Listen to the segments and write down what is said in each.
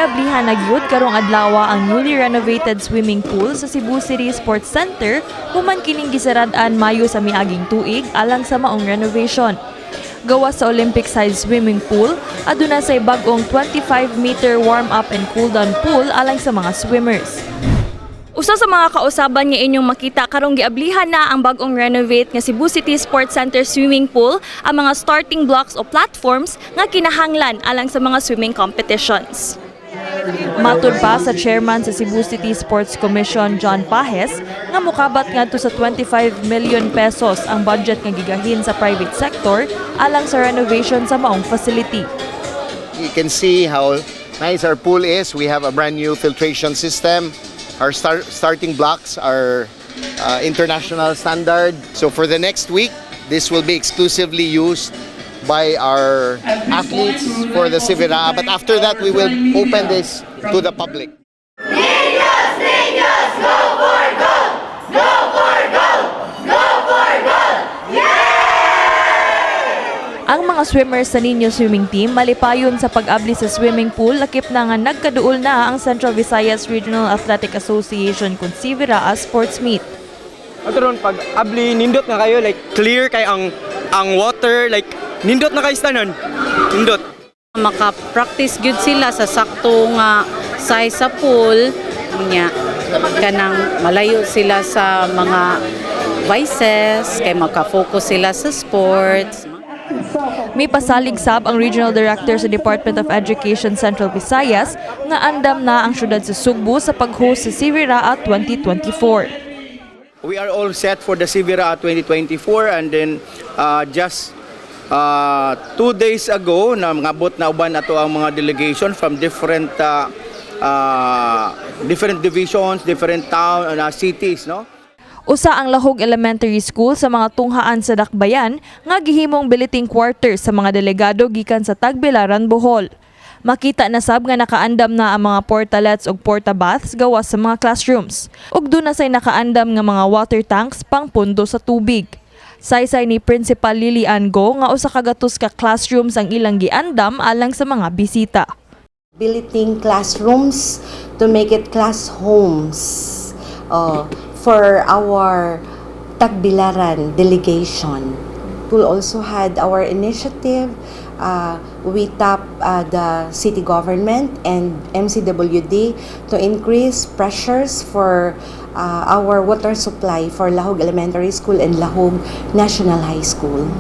Giablihan na gyud karong adlawa ang newly renovated swimming pool sa Cebu City Sports Center human kining gisarad-an Mayo sa miaging tuig alang sa maong renovation. Gawas sa Olympic-sized swimming pool, aduna say bag-ong 25-meter warm-up and cool-down pool alang sa mga swimmers. Usa sa mga kausaban nga inyong makita karong giablihan na ang bag-ong renovate nga Cebu City Sports Center swimming pool, ang mga starting blocks o platforms nga kinahanglan alang sa mga swimming competitions. Matud pa sa chairman sa Cebu City Sports Commission, John Pajes, nga mukabat ngadto sa ₱25 million ang budget nga gigahin sa private sector alang sa renovation sa maong facility. You can see how nice our pool is. We have a brand new filtration system. Our starting blocks are international standard. So for the next week, this will be exclusively used by our athletes for the Civiraa. But after that, we will open this to the public. Niños, niños, go for gold! Go for gold! Go for gold! Ang mga swimmers sa Niño Swimming Team malipayon sa pag-abli sa swimming pool, lakip na nga nagkaduol na ang Central Visayas Regional Athletic Association kun Civiraa Sports Meet. Ato ron pag abli, nindot na kayo, like clear kay ang water, like nindot na kayo sa tanan. Nindot. Maka-practice gyud sila sa sakto nga size sa pool nya, kanang malayo sila sa mga vices kay maka-focus sila sa sports. May pasalig sab ang Regional Director sa Department of Education Central Visayas nga andam na ang syudad sa Sugbo sa pag-host sa Civiraa 2024. We are all set for the Civiraa 2024 and then just 2 days ago na ngabot na uban ato ang mga delegation from different divisions, different town cities, no? Usa ang Lahug Elementary School sa mga tunghaan sa Dakbayan nga gihimong billeting quarters sa mga delegado gikan sa Tagbilaran, Bohol. Makita na sab nga nakaandam na ang mga portalets ug porta baths gawas sa mga classrooms. Ug duna say nakaandam nga mga water tanks pang pundo sa tubig. Saysay ni Principal Lilian Go nga usa ka gatos ka classrooms ang ilang giandam alang sa mga bisita. Billeting classrooms to make it class homes for our Tagbilaran delegation. We also had our initiative. We tap the city government and MCWD to increase pressures for our water supply for Lahug Elementary School and Lahug National High School.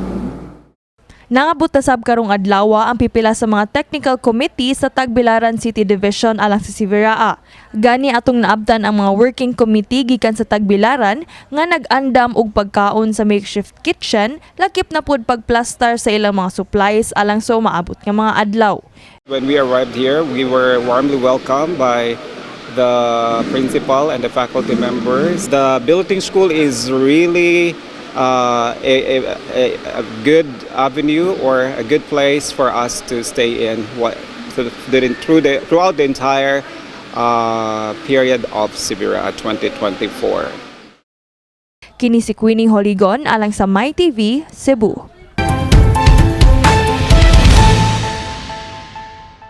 Nangabot na sab karong adlawa ang pipila sa mga technical committee sa Tagbilaran City Division alang sa Civiraa. Gani atong naabtan ang mga working committee gikan sa Tagbilaran nga nag-andam og pagkaon sa makeshift kitchen, lakip na pud pagplastar sa ilang mga supplies alang sa umaabot nga mga adlaw. When we arrived here, we were warmly welcomed by the principal and the faculty members. The billeting school is really a good avenue or a good place for us to stay in what, through the, throughout the entire period of Civiraa 2024. Kini si Queenie Holigon alang sa MyTV, Cebu.